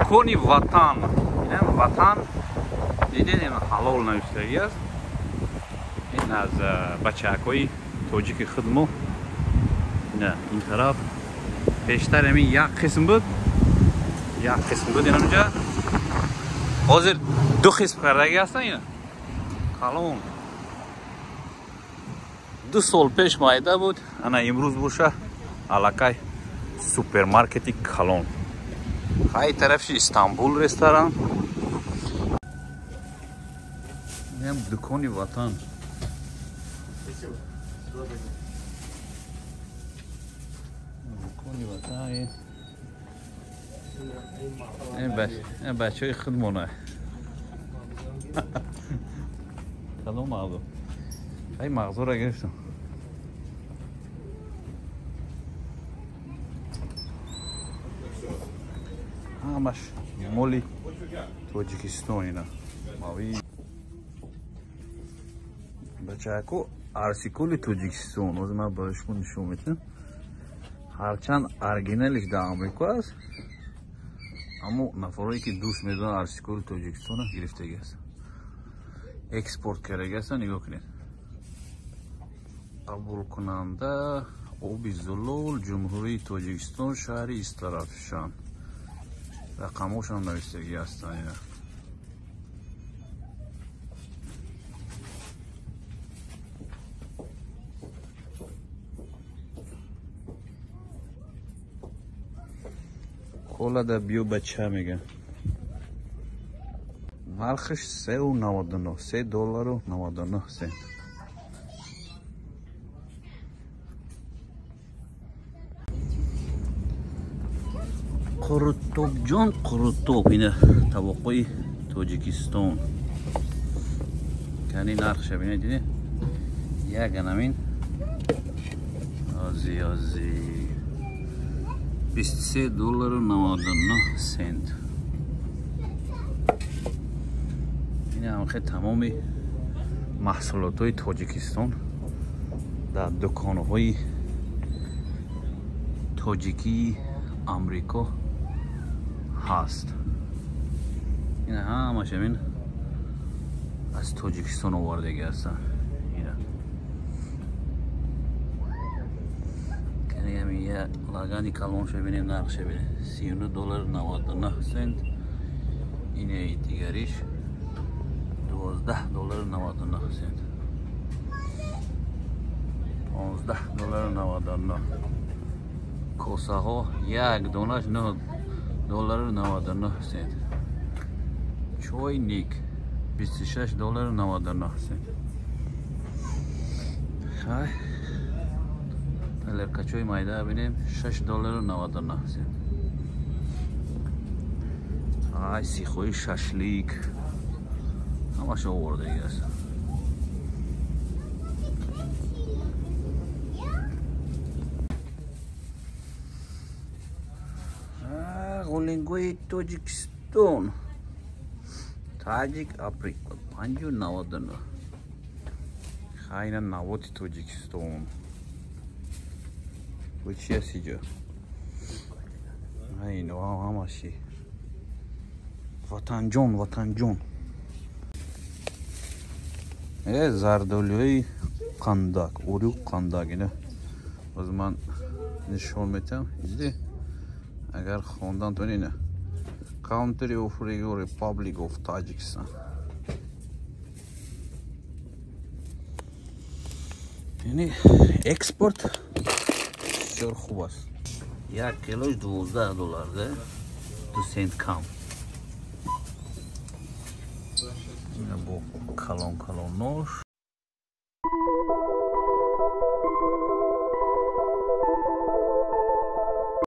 Дукони Ватан. Инам Ватан. Дидед, ин ҳалол навиштагӣ аст. Ин аз бачаакҳои тоҷики худмо. Ина ин тараф пештар ҳамин як қисм буд. Як қисм буд инамҷа. Ҳозир ду қисм кардагӣ ҳастан ина. Калон. 2 сол пеш майда буд, ана имрӯз боша аллакай супермаркети калон. Ҳай тарафи Истанбул ресторан. Инам дукони Ватан. Дукони Ватан. Ин бачаҳои худмона. Калон мағзу. Ай мағзура гирифтам. Ҳамаш моли Тоҷикистон ина. Мави бачако арсиколи Тоҷикистон. Ҳозир ман барои шумо нишон медиҳам. Ҳарчанд оригиналиш дар Амрико аст, аммо нафарое ки дӯст медоранд арсиколи Тоҷикистона гирифтагӣ аст. Экспорт кардагӣ ҳастанд, нигоҳ кунед. Қабулкунанда оби зулол, Ҷумҳурии Тоҷикистон, шаҳри Истарафшан. Рақамҳошам навиштагӣ ҳастанд ина. Кола да биё бача мегӯям. Нархаш 3,99, $3.99. Қурутобҷон, қурутоб, ина тавоқои Тоҷикистон. Кани нархша бинед, дидед? Як анамин. Ози, ози. $23.99. Ин ҳам хел тамоми маҳсулотҳои Тоҷикистон дар дуконҳои тоҷикии Амрико ҳаст. Ин ҳамаш ҳамин аз Тоҷикистон овардагӣ ҳастанд. Ина кани я лагани калонша бинем, нархша бинем. $39.99. Ине дигариш $12.99. $15.99. Косаҳо як донаш $9.99. Чойник $26.99. Хай талеркачои майда бинем, $6.99. Ай сихои шашлик ҳамаша овардагӣ аст. Ғолингои Тоҷикистон, Таҷик Априкот 5.99. Хайна навоти Тоҷикистон. Бо чи аст иҷо? Айно ҳамаши. Ватанҷон, Ватанҷон. Зардолиҳои қандак, урюқ қандак ина. Боз ман нишон медиҳам. Дидӣ? Агар хондан тон ина. Country of Republic of Tajikistan. Яъне экспорт бисёр хуб аст. Як килош $12 да, 2 сент кам. Ина бо калон калон нош.